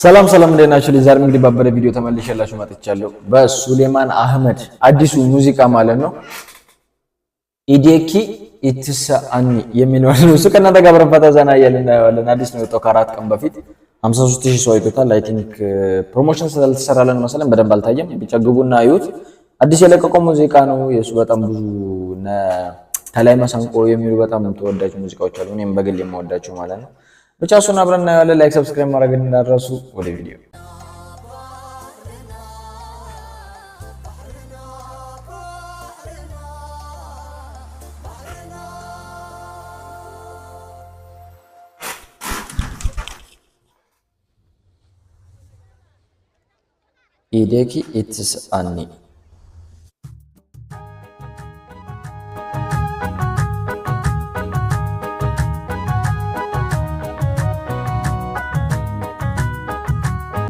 ሰላም ሰላም፣ እንዴት ናችሁ? ዛሬ እንግዲህ ባበደ ቪዲዮ ተመልሼላችሁ መጥቻለሁ። በሱሌማን አህመድ አዲሱ ሙዚቃ ማለት ነው፣ ኢዴኪ ኢትስአኒ የሚለው ነው። እሱ ከእናንተ ጋር በረፈታ ዘና እያልን እናየዋለን። አዲስ ነው የወጣው፣ ከ4 ቀን በፊት 53,000 ሰው አይቶታል። I think promotion ስላልተሰራለን መሰለን በደንብ አልታየም። ብቻ ግቡና እዩት። አዲስ የለቀቀው ሙዚቃ ነው። የእሱ በጣም ብዙ ተላይ መሰንቆ የሚሉ በጣም ተወዳጅ ሙዚቃዎች አሉ። እኔም በግል የምወዳቸው ማለት ነው። ብቻ እሱን አብረን እናየዋለን። Like፣ subscribe ማድረግ እንዳትረሱ። ወደ ቪዲዮ። ኢዴኪ ኢትስአኒ።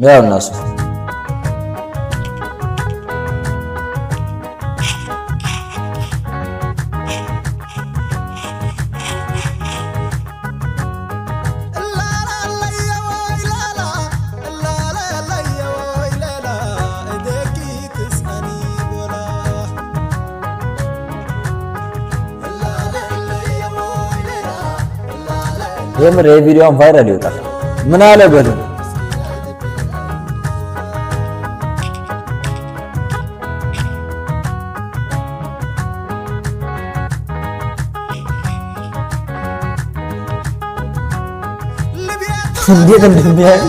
ያው እነሱ የምር የቪዲዮን viral ይወጣል። ምን አለ በሉ። እንዴት እንደሚያዩ።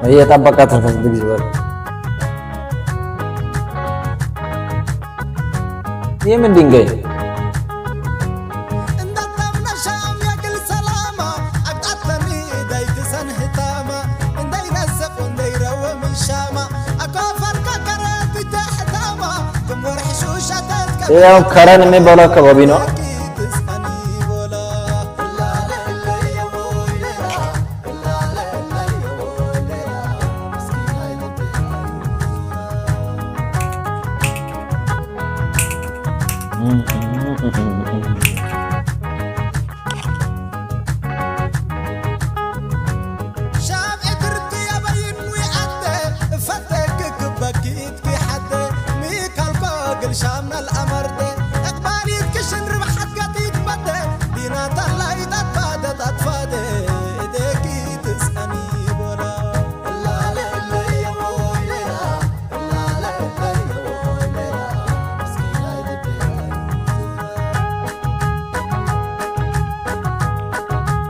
እየጠበቃት ነው ከስንት ጊዜ በኋላ። ይህ ምን ድንጋይ ነው? ያው ከረን የሚባለው አካባቢ ነው።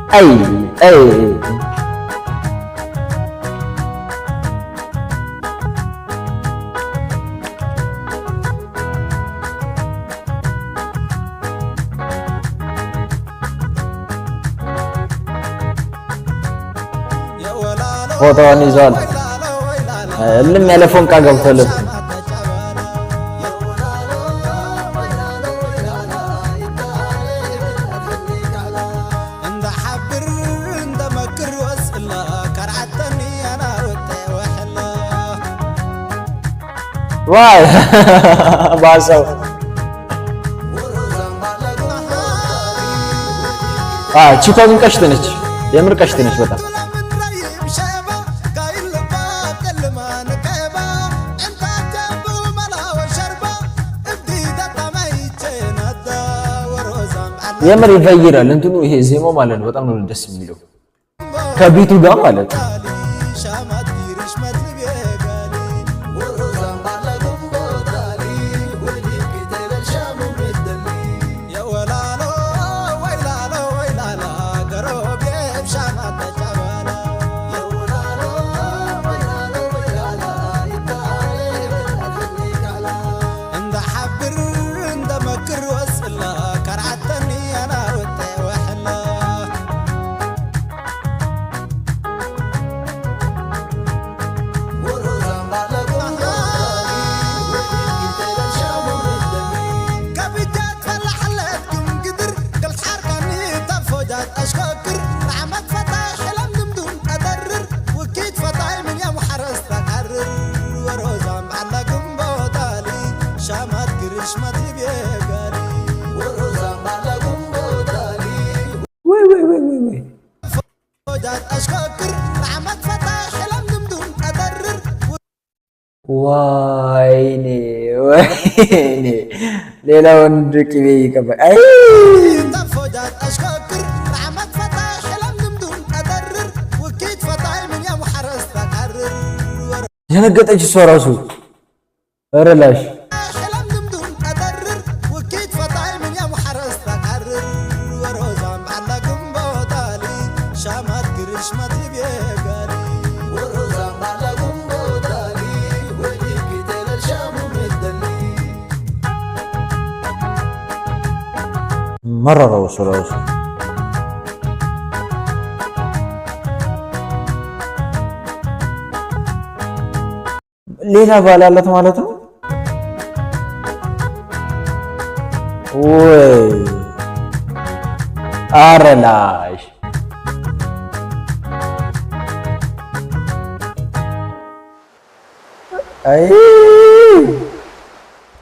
አይ አይ፣ ፎቶዋን ይዟል። እልም ያለ ፎንቃ ገብቶለት። ዋይ ባሰው። ቺኳ ግን ቀሽት ነች፣ የምር ቀሽት ነች በጣም። የምር ይፈይራል እንትኑ፣ ይሄ ዜማው ማለት ነው። በጣም ነው ደስ የሚለው ከ beat ኡ ጋር ማለት ነው። ወይ ወይ ወይ ወይ ወይ! ወይኔ ወይኔ! ሌላ ወንድ ቅቤ ይቀባል። አይ፣ ደነገጠች እሷ ራሱ፣ ኧረ ላሽ! መረረው እሱ ራሱ። ሌላ ባል አላት ማለት ነው ወይ? ኧረ ላሽ! አይ፣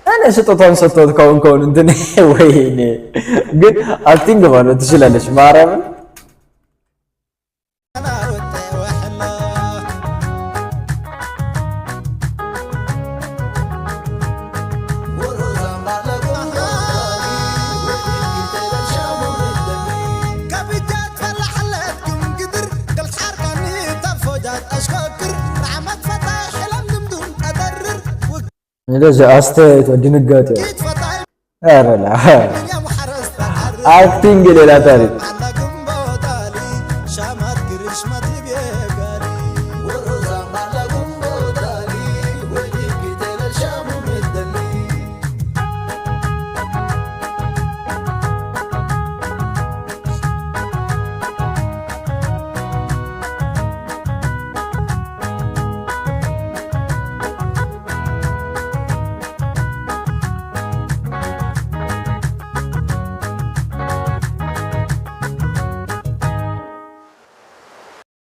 እኔ ስጦታውን ሰጥቶት ከሆን ከሆን እንትን፣ ወይኔ፣ ግን acting ማለት ትችላለች ማርያምን። እንደዚህ አስተያየቷ፣ ድንጋጤዋ፣ ኧረ acting ሌላ ታሪክ።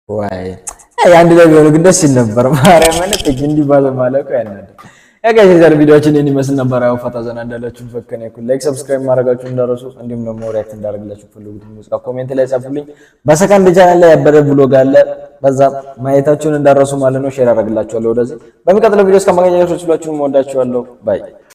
ወይ አንድ ላይ ቢሆኑ ግን ደስ ይል ነበር። ማርያምን፣ ጥግ እንዲህ ባለ ማለቁ ያናዳል። Yeah guys፣ የዛሬ ቪዲዮአችን ይህን ይመስል ነበር። ያው ፈታ ዘና እንዳላችሁ ፈከነ ያኩል like፣ subscribe ማድረጋችሁ እንዳረሱ፣ እንዲሁም ደግሞ react እንዳደርግላችሁ ፈልጉት ሙዚቃ comment ላይ ጻፉልኝ። በ second channel ላይ ያበደ vlog አለ፣ በዛ ማየታችሁን እንዳረሱ ማለት ነው። Share አደርግላችኋለሁ ወደዚህ። በሚቀጥለው ቪዲዮ እስከማገኛችሁ ሁላችሁንም እወዳችኋለሁ። Bye.